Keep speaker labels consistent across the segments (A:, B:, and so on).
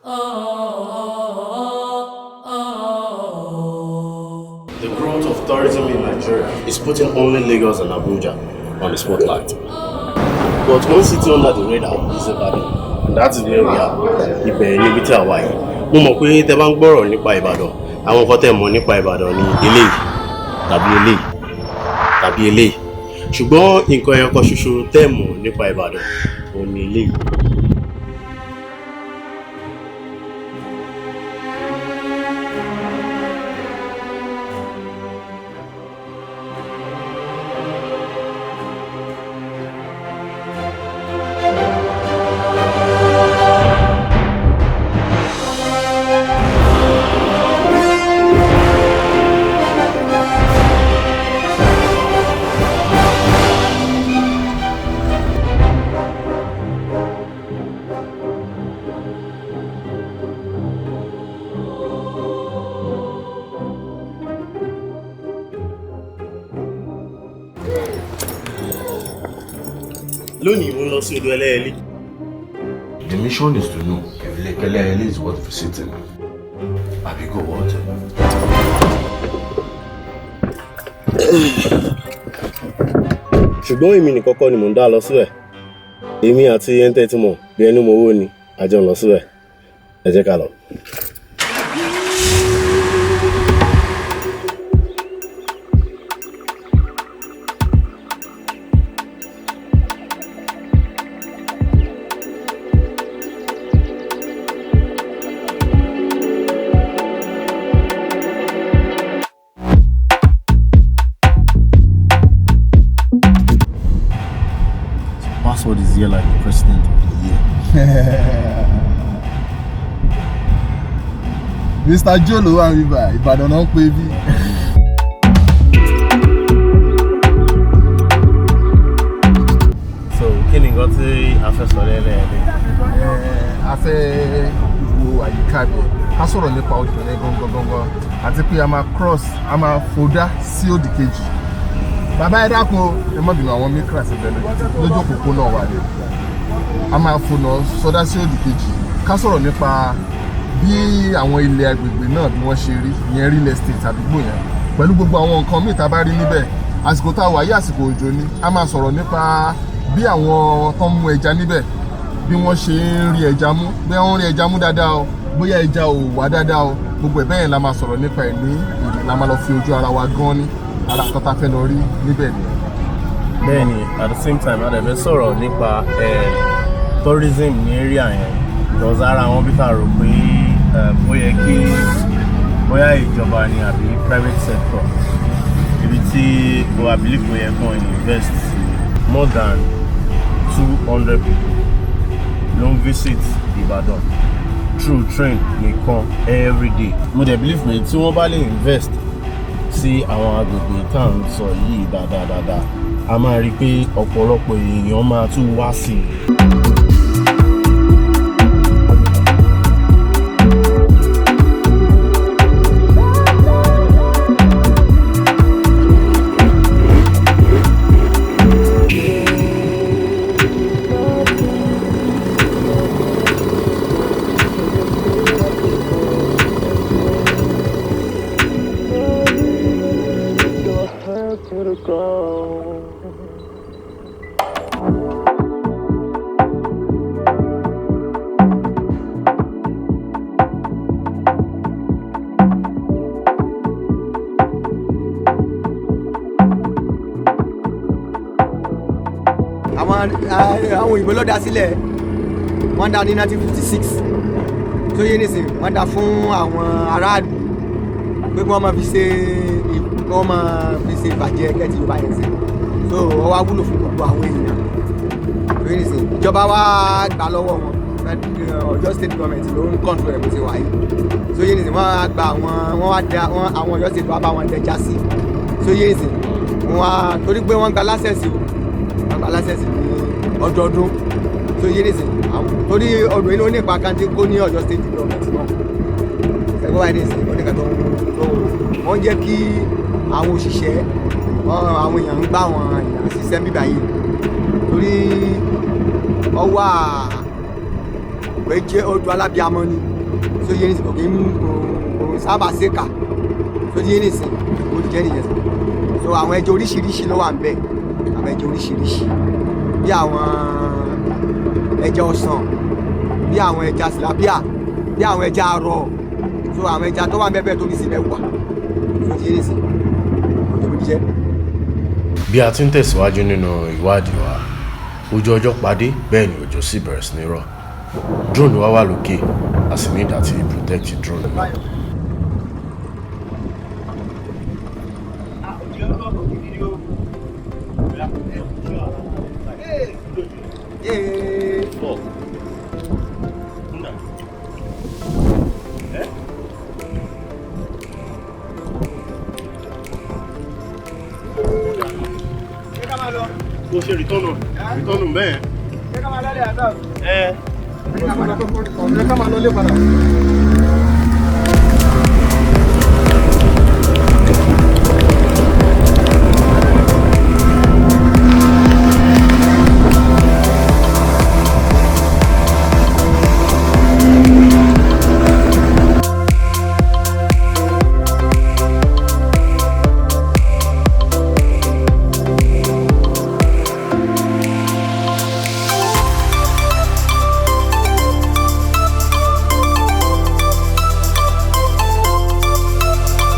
A: The growth of tourism in Nigeria is putting only Lagos and Abuja on the spotlight. But one city under the radar is Ibadan, and that is where we are. Ibẹ̀ níbi tí a wà yìí. Mo mọ̀ pé tẹ bá ń gbọ́rọ̀ nípa Ìbàdàn, àwọn nǹkan tẹ́ mọ̀ nípa Ìbàdàn ni eléyìí tàbí eléyìí tàbí eléyìí. Ṣùgbọ́n nǹkan ẹyọ kan ṣoṣo tẹ́ mọ̀ nípa Ìbàdàn òun ni eléyìí. Lónìí mo ń lọ sí odò Ẹlẹ́yẹlé.
B: The mission is to know if Lake Eleyele is worth visiting. Abi go worth it.
A: Ṣùgbọ́n èmi nìkan kọ́ ni mò ń dá lọ síbẹ̀. Èmi àti ẹni tẹ́ ti mọ̀ bí ẹni mọ owó ni a jọ ń lọ síbẹ̀. Ẹ jẹ́ ká lọ. Password is here like the president of the year.
C: Mr. Joe ló wà níbà, Ìbàdàn náà ń pè bí.
A: So kí ni nǹkan tí a fẹ́ sọ lẹ́lẹ́yẹlé?
C: A fẹ́ wo àyíká bẹ̀, ká sọ̀rọ̀ nípa odò yẹn gangan gangan, àti pé a máa cross, a máa fòdá sí òdì kejì. Bàbá, ẹ dákun o, ẹ má bínú, àwọn mikra ti bẹ̀ lójú òpópónà wà ní. A máa fònà sọdá sí òdì kejì, ká sọ̀rọ̀ nípa bí àwọn ilẹ̀ agbègbè náà bí wọ́n ṣe rí, ìyẹn real estate àdúgbò yẹn, pẹ̀lú gbogbo àwọn nǹkan míì tá a bá rí níbẹ̀. Àsìkò tá a wà yí, àsìkò òjò ni. A máa sọ̀rọ̀ nípa bí àwọn tó ń mú ẹja níbẹ̀, bí wọ́n ṣe ń rí ẹja mú, bí wọ́n ń rí ẹja mú dáadáa o, bóyá ẹja ò wá dáadáa o. Gbogbo ẹ̀ bẹ́ẹ̀ la máa sọ̀rọ̀ nípa ẹ̀ ní ìlú, la máa lọ fi ojú ara wa gan ní ara nǹkan tá a fẹ́ lọ rí níbẹ̀ ni.
A: Bẹ́ẹ̀ni, at the same time, a dẹ̀ fẹ́ sọ̀rọ̀ nípa tourism ní area yẹn, because ara àwọn bí tá a rò pé ó yẹ kí bóyá ìjọba ni àbí private sector, ibi tí o I believe ó yẹ kàn invest sí. More than 200 people ló ń visit Ìbàdàn through train nìkan every day. Mo dẹ̀ believe pé tí wọ́n bá lè invest sí àwọn agbègbè tá à ń sọ yìí dáadáa dáadáa, a máa rí i pé ọ̀pọ̀lọpọ̀ èèyàn máa tún wá sí i.
D: Àwọn òyìnbó ló dá sílẹ̀. Wọ́n dá ní 1956 tó yé nísìn. Wọ́n dá fún àwọn aráàlú pé kí wọ́n máa fi ṣe ìbàjẹ́ kẹ́tì Yorùbá yẹn sí. So wọ́n wá wúlò fún gbogbo àwọn èèyàn tó yé nísìn. Ìjọba wa gbà lọ́wọ́ wọn. Ọ̀yọ́ State Government ló ń control ẹ̀ bó ṣe wà yìí tó yé nísìn. Wọ́n á gba àwọn, wọ́n wá da wọ́n, àwọn Ọ̀yọ́ State wá bá wọn dẹja sí tó yé nísìn. Wọ́n á torí pé wọ́n gba license o, wọ́n gba license ní ọdọọdún tó yé nísìn. Torí ọdún yìí ló ní ipa kan tí kò ní Ọ̀yọ́ State Government náà ẹgbẹ́ wa nísìn. Ó ní ká tó wọ́n jẹ́ kí àwọn òṣìṣẹ́, àwọn èèyàn ń gbá àwọn èèyàn ṣiṣẹ́ bíbá yìí, torí ọwọ́ pé jẹ́ odò alábíamọ ni. Tó yé nísìn, kò kí ń kò sábà ṣèkà. Tó yé nísìn, ó jẹ́ nìyẹn. So àwọn ẹja oríṣiríṣi ló wà ń bẹ̀, àwọn ẹja oríṣiríṣi bí àwọn ẹja ọsàn, bí àwọn ẹja tilapia, bí àwọn ẹja arọ. So àwọn ẹja tó wà ń bẹ̀ bẹ́ẹ̀ tó ní sí 10. Tó yé nísìn, kò jẹ́ bó ti jẹ́.
B: Bí a ti ń tẹ̀síwájú nínú ìwádìí wa, ojú ọjọ́ padé, bẹ́ẹ̀ ni òjò sì bẹ̀rẹ̀ sí ní rọ̀. Drone wa wà lókè, a sì ní àti protect drone náà.
D: Yéé.
A: Four. Eh?
D: Ṣé ká máa lọ?
A: Bó ṣe return bẹ́ẹ̀.
D: Ṣé ká máa lọ lé àná?
A: Ẹ.
C: Ẹ ká máa lọ lé padà.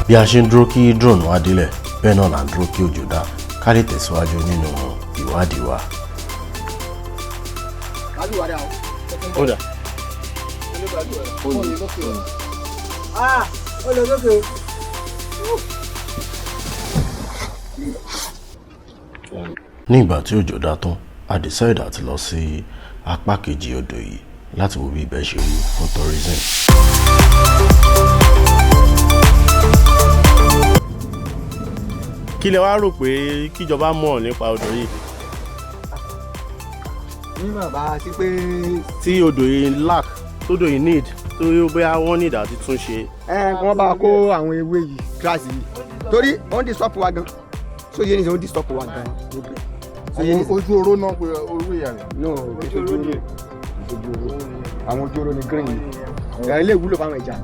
B: Bí a ṣe ń dúró kí drone wa délẹ̀, bẹ́ẹ̀ náà là ń dúró kí òjò dá ká lè tẹ̀síwájú nínú ìwádìí wa.
D: Kálù wà dà o.
A: Ó dà.
D: Ah, ó lọ sókè o.
B: Ní ìgbà tí òjò dá tán, a decide àti lọ sí apá kejì odò yìí láti wo bí ibẹ̀ ṣe rí fún tourism.
A: Kí lẹ wá rò pé kíjọba mọ̀ nípa odò yìí?
D: Ní bàbá sí pé
A: Tí odò yìí lack, tódò yìí need, tó bóyá wọ́n need àti tún ṣe.
D: Ẹ wọ́n bá kó àwọn ewé yìí, grass yìí, torí ó ń disturb wa gan. So yé nísìnyí, ó ń disturb wa gan. So yé nísìnyí.
C: Ojú oró náà pé orí ìyá rẹ̀.
D: No, ojú oró ni, ojú oró, àwọn ojú oró ni green yìí. Ẹ ilé ìwúlò fáwọn ẹja.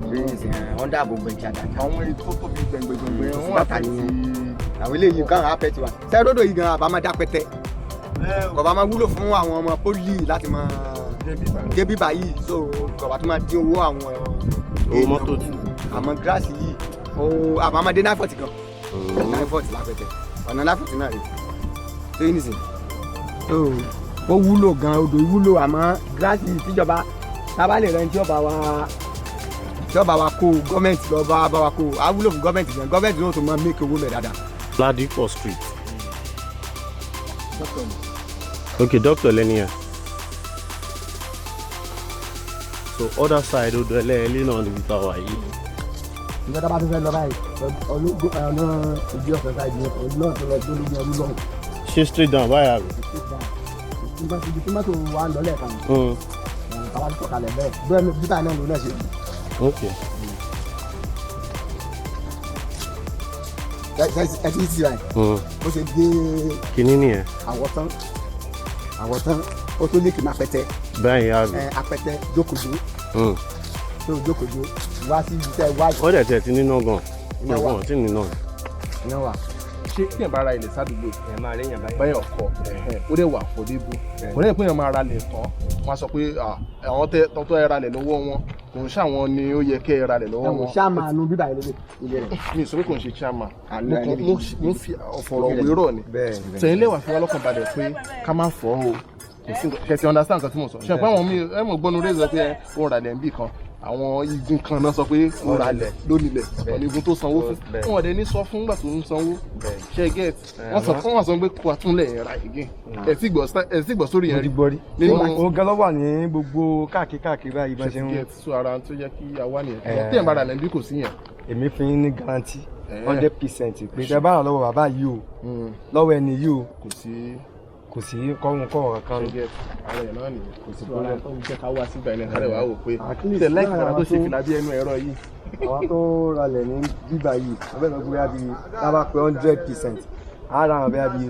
D: So yé nísìnyí, wọ́n dáàbò bo ẹja dáadáa.
C: Àwọn èyí tó tóbi gbẹ̀ngbẹ̀gbẹ̀ wọ́n
D: bàtà nìyẹn. Àwọn eléyìí kan àpẹ tiwa sẹ́dọ̀dọ̀ yìí gan àbá máa dá pẹ́tẹ́, kọ̀ọ̀bá máa wúlò fún àwọn ọmọ pólì láti máa dé bíbá yìí. So kọ̀ọ̀bá tó máa dín owó àwọn
A: Owó mọ́tò tù.
D: Àmọ́ grass yìí ó àbá máa dé 940 gan, 940 lápẹtẹ, ọ̀nà 940 náà rè. So yìí nìsín, so ó wúlò gan, odò yìí wúlò. Àmọ́ grass yìí, tíjọba tábà lè rẹ ní tí ọba wa kó, gọ́ọ̀mẹ̀ntì lọ bá wa kó, á wúlò fún gọ́ọ̀mẹ̀ntì gan. Gọ́ọ̀mẹ̀ntì náà tó máa make owó mẹ́ dáadáa.
A: Ladipo Street. Okay, doctor lẹ́ni yẹn. So other side odò Ẹlẹ́ẹ̀lé náà níbi tá a wà yìí.
D: Ìjọba tá a bá tún fẹ́ lọ báyìí, ọ̀nà ojú ọ̀fẹ́ báyìí ní ọ̀nà náà tó lọ tó lójú ọdún lọ́hùn.
A: Ṣé straight down báyà rẹ̀?
D: Ibi tí mọ́tò wa ń lọ lẹ́ẹ̀kan, àwa tó sọ̀kalẹ̀ bẹ́ẹ̀ bẹ́ẹ̀ ni bíbá náà ló náà ṣe.
A: Okay.
D: Ẹ ti ti báyìí, ó ṣe dé.
A: Kínní nìyẹn.
D: Àwọ̀tán, Àwọ̀tán, ó tó lékè ní Apẹtẹ.
A: Báyìí àbí.
D: Ẹ Apẹtẹ jókòjó, tó jókòjó wá sí ibi tẹ́ wá.
A: Ó dẹ̀ tẹ̀ ti níná gan.
D: Iná wà.
A: Wọ́n ti níná.
D: Iná wà.
C: Ṣé tí ẹ̀ bá ra ilẹ̀ sádùúgbò
D: Ẹ máa rí èèyàn báyìí.
C: Báyọ̀ kọ, ó dẹ̀ wà affordable, kò ní ìpínyàn máa ra lẹ̀ tán, wọ́n á sọ pé ah, àwọn tẹ́ tọ́ ẹ ra lẹ̀ lọ́wọ́ wọn, kò ń ṣàwọn ni ó yẹ kẹ́ ẹ ra lẹ̀ lọ́wọ́
D: Ẹ̀wọ̀n
C: wọn.
D: ṣáà nu bíbá yìí lélẹ̀ ilé rẹ̀.
C: Mi ò sọ pé kò ń ṣe chairman.
D: Àná
C: Mo kàn-
D: ẹni
C: mo fi ọ̀fọ̀rọ̀ wérọ̀ ni.
D: Bẹ́ẹ̀.
C: Tẹ̀yìn lẹ́wà fi wá lọ́kàn balẹ̀ pé ká má fọ́ o, kò sí nǹkan kẹsì. Understand nǹkan tí mo sọ? Ṣe pé àwọn míì ẹ mọ̀ gbọ́nu rézọ pé ó ra lẹ̀ ń bì kan, àwọn igun kan náà sọ pé ó ra lẹ̀ lónìí, ọ̀nà igun tó sanwó fún wọn ọ̀dẹ ní sọ fún gbà tó ń sanwó. Ṣe get? Wọ́n sọ fún wọn sọ pé kó àtúnlẹ̀ yẹn ra again. Ẹ̀ sì gbọ́ sórí yẹn
D: Mo ti gbọ́ rí.
C: Nínú
D: Òun gan ló wà ní gbogbo káàkiri káàkiri báyìí bá ṣe ń.
C: Get? So ara tó yẹ kí a wá nìyẹn.
D: Eh.
C: Tí ẹ̀ bá ra lẹ̀ ń bí, kò sí yẹn.
D: Èmi fi yín ní guarantee 100% pé tẹ bá rà lọ́wọ́ bàbá yìí o, lọ́wọ́ ẹni yìí o,
C: Kò sí.
D: Kò sí kọ́hún kọ́hún kankan.
C: Ṣe get? Ara ẹ̀ náà nìyẹn. Kò sí problem tó ń jẹ́ ká wá sígbà ilẹ̀ kálẹ̀ wá wò pé
D: At least
C: tẹ̀ láìpẹ́
D: lára
C: tó ṣe
D: tó-
C: fìlà bí ẹnu ẹ̀rọ yìí.
D: Àwọn tó ralẹ̀ ní bíbá yìí, wọ́n fẹ́ lọ bóyá bíi tábà pé 100%, á ra àwọn bóyá bíi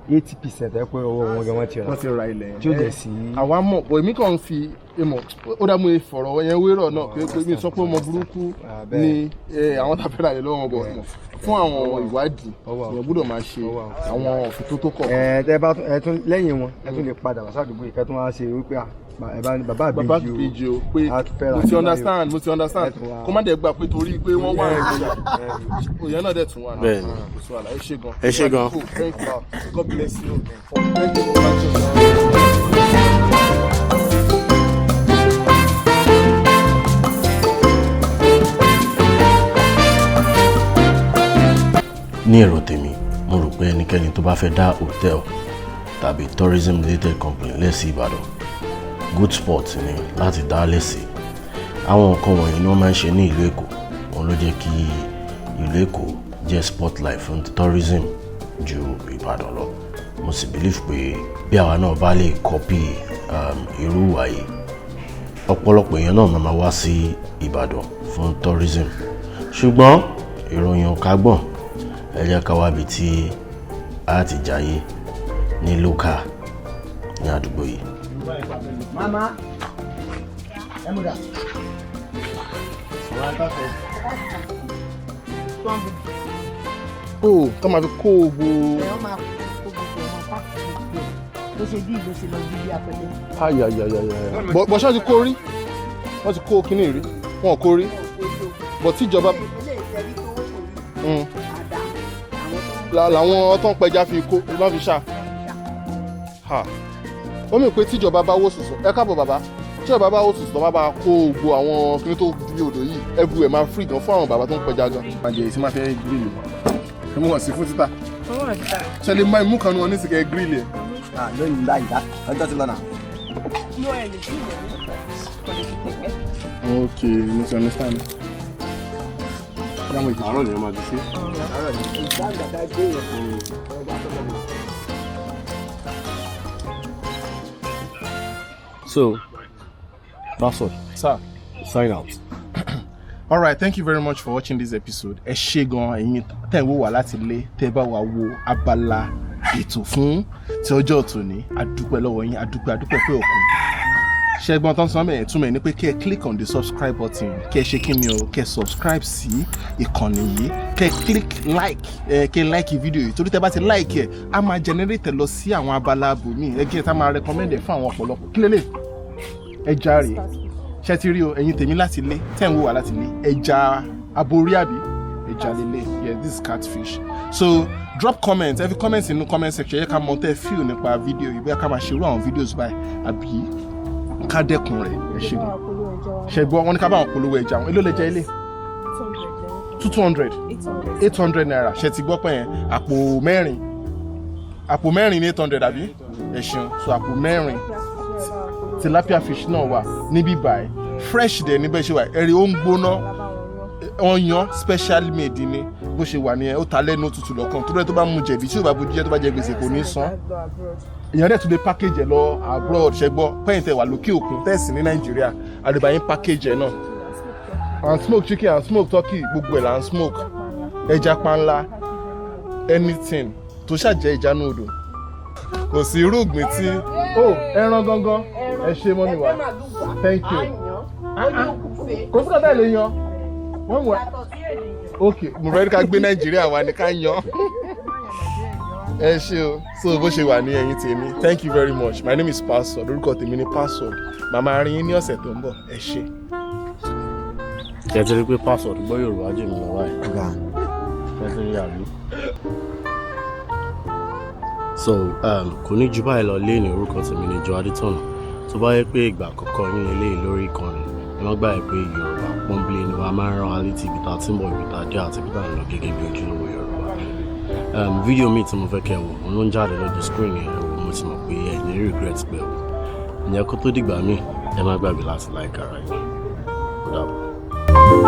D: 80% ẹ pé owó wọn gan wọ́n ti rà.
C: Wọ́n ti ra ilẹ̀ yẹn.
D: Tí ó dẹ̀ sí.
C: Àwa mọ̀ bọ̀, èmi kàn ń fi ìmọ̀ ó dá mú ìfọ̀rọ̀ yẹn wérọ̀ náà pé mi sọ pé ọmọ burúkú
D: Ah, bẹ́ẹ̀.
C: ni àwọn tàbí ra ilẹ̀ lọ́wọ́ wọn bọ̀ fún àwọn ìwádìí
D: Ó wà.
C: èèyàn gbọ́dọ̀ máa ṣe
D: Ó wà.
C: àwọn òfin tó tó kọ̀.
D: Ẹ tẹ bá ẹ tún lẹ́yìn wọn, ẹ tún lè padà wá sádùúgbò yìí, kẹ́ tún wá ṣe wípé à, ẹ bá ní bàbá
C: Bàbá
D: àbèjì o.
C: Ìbejì o, pé
D: A fẹ́ ra
C: mo ti
D: nǹkan
C: understand, mo ti understand.
D: Ẹ tún wá.
C: Kó má dẹ̀ gbà pé torí pé wọ́n wà ní òyìn náà dẹ̀ tún wà náà.
B: Bẹ́ẹ̀ni.
C: Kò sí wàhálà, ẹ ṣé gan.
B: Ẹ ṣé gan.
C: Thank you. God bless you. Thank you for watching.
B: Ní èrò tèmi, mo rò pé ẹnikẹ́ni tó bá fẹ́ dá hotel tàbí tourism related company lẹ́sí Ìbàdàn, good spot ni láti dá lẹ́sí. Àwọn nǹkan wọ̀nyí ni wọ́n máa ń ṣe ní ìlú Èkó. Òun ló jẹ́ kí ìlú Èkó jẹ́ spotlight fún tourism ju Ìbàdàn lọ. Mo sì believe pé bí àwa náà bá lè copy irú ìwà yìí, ọ̀pọ̀lọpọ̀ èèyàn náà máa wá sí Ìbàdàn fún tourism. Ṣùgbọ́n ìròyìn ò kágbọ̀n. Ẹ jẹ́ ká wá ibi tí a ti jayé ní local ní àdúgbò yìí.
D: Mama, ẹ mú dà.
C: Ó tó máa fi kó gbogbo.
E: Ẹ wọ́n máa kó gbogbo wọn páàkì gbogbo ẹ̀ bó ṣe bí ìlú ṣe lọ bí bí apẹtẹ.
C: Ayayayaya, bọ̀ ṣé wọ́n ti kó rí? Wọ́n ti kó kinní rí? Wọn ò kó rí bọ̀ tíjọba
E: Ilé ìtẹ́rí tó wọ́pọ̀ rí àdá àwọn tó ń
C: làwọn tó ń pẹja fi kó lọ́ fi ṣá ha. Ó mì pé tíjọba bá wò sùsùn, ẹ káàbọ̀ bàbá, tíjọba bá wò sùsùn tó bá bá kó gbogbo àwọn kinní tó bí odò yìí, everywhere máa free gan fún àwọn bàbá tó ń pẹja gan. Àjẹ́ tí máa fẹ́ grill ẹ mú wọn sí fún títà, ṣe lè máa mú kan nu wọn ní sìkẹ́ grill ẹ.
D: Ah, lónìí báyìí dá ọjọ́ ti lọ náà.
E: Inú ẹ̀ lè fi ìyẹn ní kò lè fi tẹ̀pẹ́.
C: Ok, mo ti understand.
A: Àárọ̀ ni wọ́n máa ti ṣe.
D: Ìgbà gbé yẹn.
B: So, Pastor,
C: Sir.
B: Sign out.
C: All right, thank you very much for watching this episode. Ẹ ṣé gan ẹ̀yin tẹ́ ń wò wá láti ilé, tẹ́ bá wa wo abala ètò fún ti ọjọ́ tòní. A dúpẹ́ lọ́wọ́ yín, a dúpẹ́, a dúpẹ́ pé òkun. Ṣẹ́gbọ́n tán sọ mẹ́rin túmọ̀ ẹ̀ ní pé kẹ́ ẹ click on the subscribe button, kẹ́ ẹ ṣe kí ni o, kẹ́ ẹ subscribe sí ìkànnì yìí, kẹ́ ẹ click like, ẹ kẹ́ ẹ like fídíò yìí, torí tẹ́ bá ti like ẹ̀, á máa generate lọ sí àwọn abala abòmíì, ẹ kí ẹ tá máa recommend ẹ̀ fún àwọn ọ̀pọ̀lọpọ̀. Kí lélẹ̀? Ẹja rèé, ṣe ti rí o, ẹ̀yin tèmi láti ilé tẹ́ ń wò wá láti ilé, ẹja aborí àbí ẹja lélẹ̀. Yeah, this is catfish. So drop comment, ẹ fi comment nínú comment section, yẹ ká mọ tẹ́ feel nípa fídíò yìí, bóyá ká máa ṣerú àwọn videos báyìí àbí ká dẹ́kun rẹ̀. Ẹ ṣe gan. Ṣe gbọ́, wọn ní ká bá wọn polówó ẹja wọn. Èló lẹja ilé? Two two hundred ₦800. Ṣe ti gbọ́ pé yẹn àpò mẹ́rin, àpò mẹ́rin ní 800 àbí? Ẹ ṣeun. So àpò mẹ́rin tilapia fish náà wà níbí báyìí, fresh dẹ̀ níbẹ̀ ṣe wà, ẹ̀rí ó ń gbóná, ọyàn special made ni. Bó ṣe wà nìyẹn, ó ta lẹ́nu, tutù lọ́kàn tó rẹ̀, tó bá mu jẹ̀bi tí ò bá bójú jẹ́, tó bá jẹ gbèsè kò ní san. Èèyàn dẹ̀ tún lè package ẹ̀ lọ abroad. Ṣe gbọ́ pẹ́yìn tẹ̀ wà lókè òkun tẹ̀sí ní Nàìjíríà, àdìbàyín package ẹ̀ náà. And smoke chicken and smoke turkey, gbogbo ẹ̀ là ń smoke, ẹja panla, anything tó ṣàjẹ́ ìjánu odò, kò sí irúgbìn tí ó ẹran gangan. Ẹ ṣe, mummy wa, thank you. Kò sí kàtà lè yan wọ́n mú wa. Ok, mo fẹ́ ká gbé Nàìjíríà wa ní ká yan. Ẹ ṣe o. So bó ṣe wà ní, ẹ̀yin tèmi, thank you very much. My name is Pastor, lórúkọ tèmi ní Pastor. Màmá rí yín ní ọ̀sẹ̀ tó ń bọ̀. Ẹ ṣé.
B: Ṣé ti rí pé Pastor gbọ́ Yorùbá jù mí lọ báyìí?
D: Ọ̀gá.
B: Ṣé ti rí àbí? So kò ní ju báyìí lọ léèní. Orúkọ tèmi ní Joe Adétọ̀nà. Tó bá yẹ pé ìgbà àkọ́kọ́ yín eléyìí lórí ìkànnì, ẹ má gbàgbé pé Yorùbá pọ́nbélé ni wàá máa ń rán wa létí ibi tá a ti ń bọ̀, ibi tá a dé àti ibi tá a ń lọ gẹ́gẹ́ bí ojúlówó Yorùbá. Fídíò míì tí mo fẹ́ kẹ́ wò, òun ló ń jáde lójú screen yẹn. Ẹ wò, mo ti mọ̀ pé ẹ ní regret pé wò. Ìyẹn kó tó dìgbà míì, ẹ má gbàgbé láti like ara yín. Ó dàbọ̀.